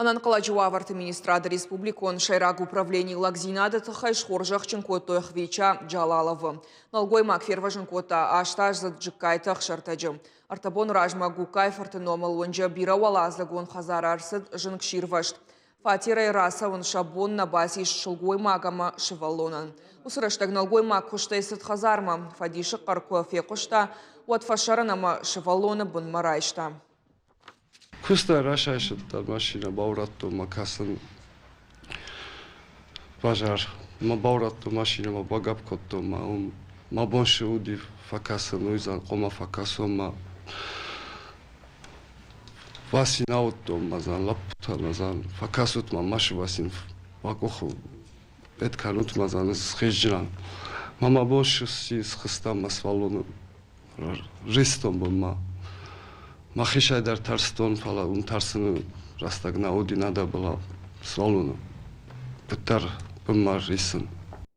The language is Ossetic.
Ӕнӕнхъӕлӕджы уавӕрты министрады республикон сӕйраг управленийы лӕгдзинады тыххӕй схорзӕхджын кодтой Хвича Джалаловы. Нӕлгоймаг фервӕзын кодта астаздзыд Джыккайты ӕхсӕртӕджы. Ӕртӕ боны размӕ Гугкайы-фырты номыл уынджы бирӕуӕладзыгон хӕдзары ӕрцыд зынгсирвӕзт. Фатерӕй рацӕуын сӕ бон нӕ бацис сылгоймаг ӕмӕ сывӕллонӕн. Уыцы рӕстӕг нӕлгоймаг куыстӕй цыд хӕдзармӕ. Фӕдисы хъӕр куы фехъуыста, уӕд фӕсӕрын ӕмӕ сывӕллоны бынмӕ райста. Куыстӕй расайсыдта машинӕ, баурӕдтон мӕ кӕсын базар. Мӕ баурӕдтон машинӕмӕ, багӕпп кодтон ма уым. Мӕ бон цы уыди фӕкӕсын, уый хъуамӕ фӕкӕсон ма. Васин ауыдтон ма зан, лӕппутӕ ма зан, фӕкӕсут ма, ма сывасин уӕ къухы бет кӕнут ма зан, схизджынӕн. Ма мӕ бон сси, схызтӕн мӕ сывӕллоны Рыстон бынмӕ. Мӕхицӕй дӕр тарстон, фӕлӕ уым тӕрсыны рӕстӕг нӕ уыди, нӕдӕр бала сывӕллоны куыддӕр бынмӕ рисын.